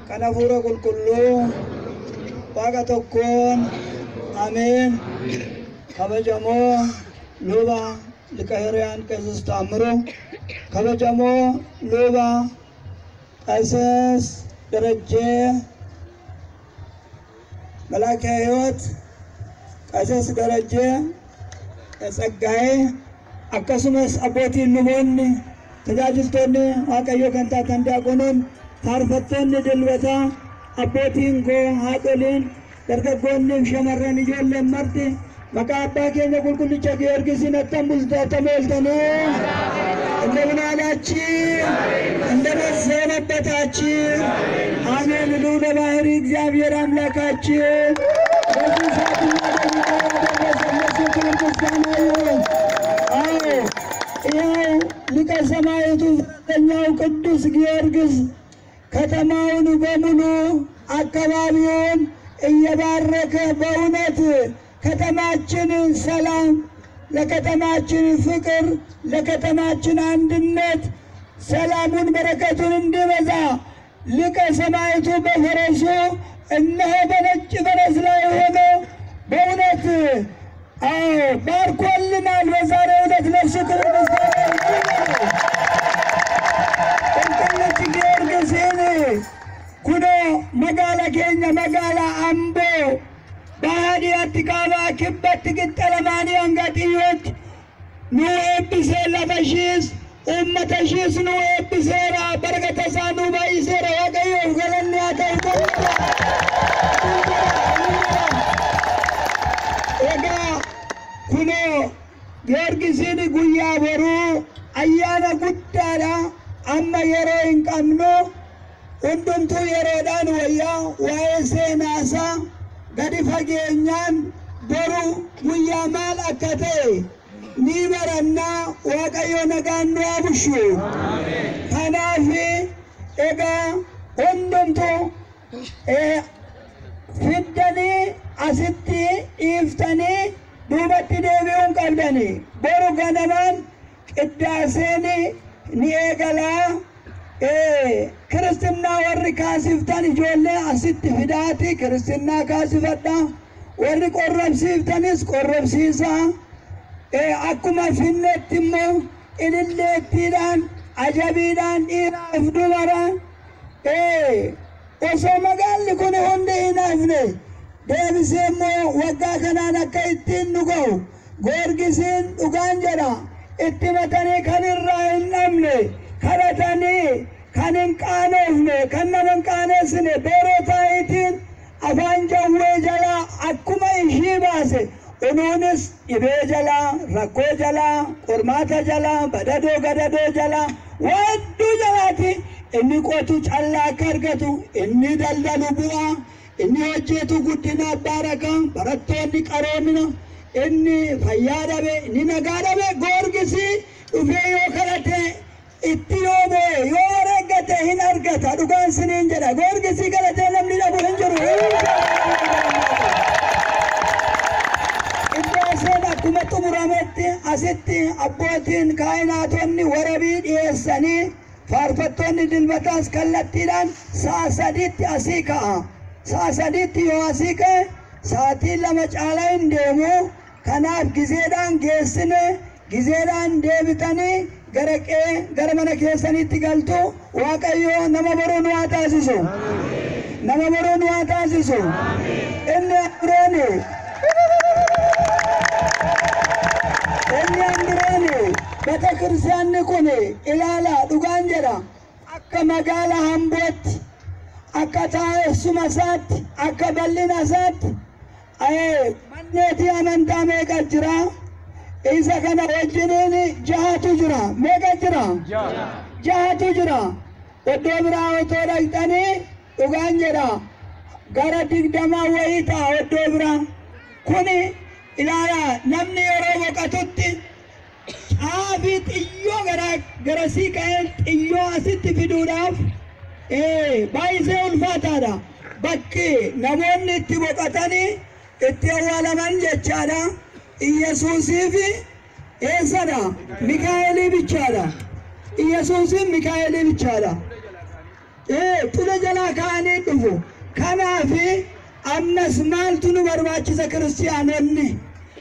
Kan hafuura qulqulluu Waaqa tokkoon ameen. Kabajamoo luba Liqa Hiriyaan Qeesis Taammiruu, kabajamoo luba Qeesis Darajjee መላከ ሕይወት ቀሲስ ደረጀ ጸጋዬ akkasumas abbootiin luboonni tajaajiltoonni Waaqayyoo kan taatan diyaaqonoon faarfattoonni dilbataa abbootiin koo haadholiin dargaggoonni fi shamarran ijoolleen marti maqaa abbaa keenya qulqullicha Giyoorgisiin attam bultu attam ooltanii እንደምን አላችሁ? እንደምን ሰነበታችሁ? አሜን። ልዑለ ባሕርይ እግዚአብሔር አምላካችን በዚህ ሰዓትና ደቂቃ ያደረሰን ለእሱ ክብር ምስጋና ይሁን። አዎ ይኸው ሊቀ ሰማዕቱ ፈረሰኛው ቅዱስ ጊዮርጊስ ከተማውን በሙሉ አካባቢውን እየባረከ በእውነት ከተማችን ሰላም፣ ለከተማችን ፍቅር፣ ለከተማችን አንድነት ሰላሙን በረከቱን እንዲበዛ ሊቀ ሰማዕቱ በፈረሱ እነሆ በነጭ ፈረስ ላይ ሆኖ በእውነት አዎ ባርኮልናል። በዛሬው ዕለት ለእሱ ክብር ምስጋና ይሁን። Qulqullichi Giyoorgisiin kunoo magaala keenya magaala Amboo baadiyyaatti kaabaa kibbatti qixxa lamaanii hanga xiyyootti nu eebbisee lafa ishiis uummata ishiis nu eebbiseera barakata isaa nu baay'iseera Waaqayyoof galanni haa ta'u. Egaa kunoo Giyoorgisiin guyyaa boruu ayyaana guddaadha. Amma yeroo hin qabnu hundumtuu yeroodhaan wayyaa waa'ee seenaasaa gadi fageenyaan boru guyyaa maal akka ta'e ni barannaa Waaqayyo nagaan nu haa bushu. Kanaaf egaa hundumtuu fiddanii asitti dhiiftanii duubatti deebi'uu hin qabdani. Boru ganamaan qiddaaseen ni eegalaa. Kiristinnaa warri kaasiftan ijoollee asitti fidaati kiristinnaa kaasifadha. Warri qorrobsiiftanis qorrobsiisaa. Akkuma finnetti immoo ililleettiidhaan ajabiidhaan dhiiraaf dubara osoo magaalli kun hundi hin hafne deebisee immoo waggaa kanaan akka ittiin nu ga'u Goorgisiin dhugaan jedha itti matanii kan irraa hin dhabne kadhatanii kan hin qaanoofne kan nama hin qaaneessine beeroo taayitiin afaan jawwee jalaa akkuma ishii baase unuunis dhibee jalaa rakkoo jalaa qormaata jalaa badadoo gadadoo jalaa waa hedduu jalaati inni qotu callaa akka argatu inni daldalu bu'aa inni hojjetu guddina baaraka barattoonni qaroomina inni fayyaa dhabe inni nagaa dhabe Goorgisii dhufee yoo kadhate itti yoo bu'e yoo wareeggate hin argata dhugaan siniin jedha Goorgisii kadhatee namni dhabu hin jiru. Qiddaaseen akkuma xumurametti asitti abbootiin kaayinaatonni warabii dhiyeessanii faarfattoonni dilbataas kallattiidhaan sa'a sadiitti asii ka'a. Sa'a sadiitti yoo asii ka'e sa'aatii lama caalaa hin deemu. Kanaaf gizeedhaan geessine gizeedhaan deebitanii gara qe'ee gara mana keessanitti galtu Waaqayyo nama boruu nu haa taasisu. Nama boruu nu haa taasisu. Inni birooni inni birooni bete kiristaanni kun ilaala dhugaan jedha akka magaala Ambootti akka taa'essuma isaatti akka bal'ina isaatti manneetii amantaa meeqa jira? Isa kana wajjiniin jahatu jira. Meeqa jira? Jahatu jira. Iddoo biraa otoo dhaqxanii dhugaan jedha gara 20 wayii ta'a iddoo biraa. Kuni ilaala namni yeroo boqotutti caafii xiyyoo gara garasii ka'ee xiyyoo asitti fiduudhaaf baay'isee ulfaataadha. Bakki namoonni itti boqotanii itti awwaalaman jechaadha. Iyesuusii fi eessadha? Mikaa'elii bichaadha. Iyesuusiin Mikaa'elii bichaadha. Xula jalaa Achirraa ka'anii dhufu. Kanaafi ammas maaltu nu barbaachisa kiristiyaanonni?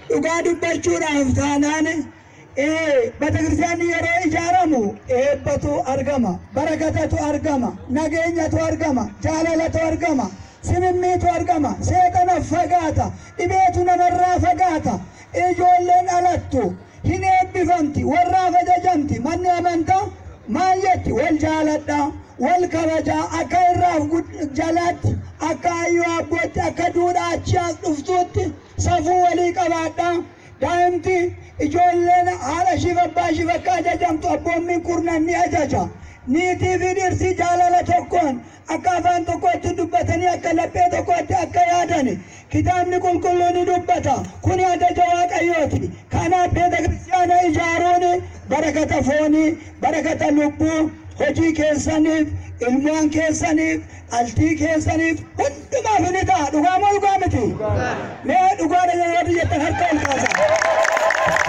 Dhugaa dubbachuudhaaf taanaan betekiristiyaanni yeroo ijaaramu eebbatu argama, barakatatu argama, nageenyatu argama, jaalalatu argama, simimmiitu argama, seexana fagaata, dhibeetu namarraa fagaata, ijoolleen dhalattu hin eebbifamti, warraaf ajajamti. Manni amantaa maal jetti? Wal jaaladhaa, wal kabajaa, akka irraaf jalaatti, akka ayyuu abbootti, akka duudhaa achi as dhuftuutti safuu walii qabaadhaa. Daa'imti ijoolleen haadha ishiif abbaa ishiif akka ajajamtu abboommiin kurnan ni ajaja. Niitii fi dhirsi jaalala tokkoon akka afaan tokkootti dubbatanii akka laphee tokkootti akka yaadan kitaabni qulqulluun ni dubbata. Kuni ajaja Waaqayyooti. Kanaaf betekiristiyaana ijaaruun barakata foonii, barakata lubbuu, hojii keessaniif, ilmaan keessaniif, dhaltii keessaniif hundumaaf ni ta'a. Dhugaa moo dhugaa miti? Mee dhugaadha yeroo jettan harka ol kaasaa.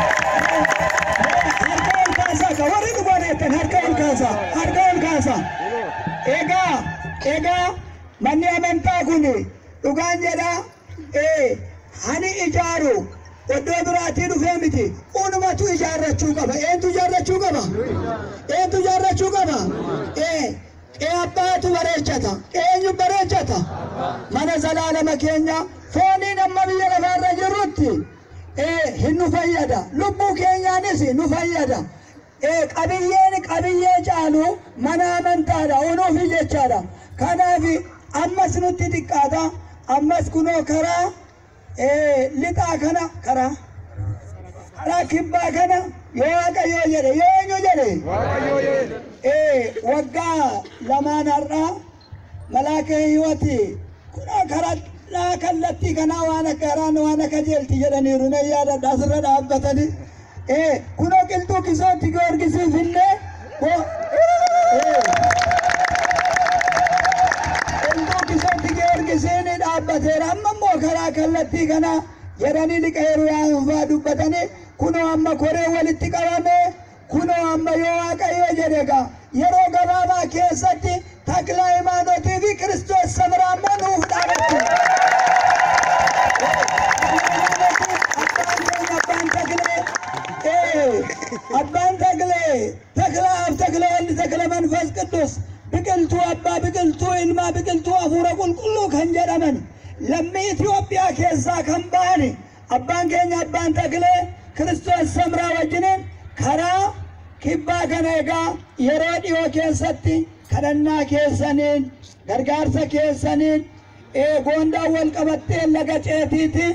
Harka ol kaasaa ka warri dhugaadha jettan harka ol kaasaa. Harka ol kaasaa. Egaa manni amantaa kun dhugaan jedha hani ijaaru iddoo biraatii dhufee miti. Unumatu ijaarrachuu qaba. Eentu ijaarrachuu qaba? Eentu ijaarrachuu qaba? Qe'ee abbaatu bareechata. Eenyu bareechata? Mana zalaalama keenya fooniin amma biyya lafaarra jirrutti hin nu fayyada. Lubbuu keenyaanis nu fayyada. Qabiyyeen qabiyyee caalu mana amantaadha. Unuufi jechaadha. Kanaaf ammas nutti xiqqaata. Ammas kunoo karaa lixaa kana karaa kibbaa kana yoo Waaqayyoo jedhe yoo eenyu jedhe waggaa lamaan har'aa Malaaka Hiyooti kunoo karaa kallattii kanaa waan akka karaan waan akka jeelti jedhaniiru na yaadadha asirra dhaabbatanii kunoo qilxuu kisootti Giyoorgisiif illee qilxuu kisootti Giyoorgisiin dhaabbateera. Amma immoo karaa kallattii kanaa jedhanii liqeeru yaa'uufaa dubbatanii kunoo amma koree walitti qabame kunoo amma yoo Waaqayyo jedhe egaa yeroo gabaabaa keessatti Takla Hayimaanotii fi Kiristoos Samiraa immoo nuuf dhaabatti. Abbaan Taklee Takla Ab Takla Waldi Takla Manfas Qidduus biqiltuu abbaa biqiltuu ilmaa biqiltuu hafuura qulqulluu kan jedhaman lammii Itoophiyaa keessaa kan ba'ani abbaan keenya abbaan Taklee Kiristoos Samiraa wajjiniin karaa kibbaa kana egaa yeroo dhiyoo keessatti kadhannaa keessaniin gargaarsa keessaniin goondaan wal qabattee laga ceetiiti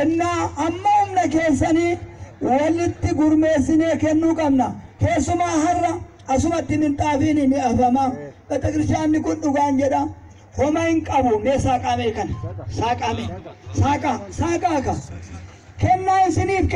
innaa amma humna keessanii walitti gurmeessinee kennuu qabna. Keessumaa har'a asumatti minxaafiin ni afama. Betekiristiyaanni kun dhugaan jedha. Homa hin qabu. Mee saaqamee kana saaqamee saaqaa saaqaa ka kennaa isiniif.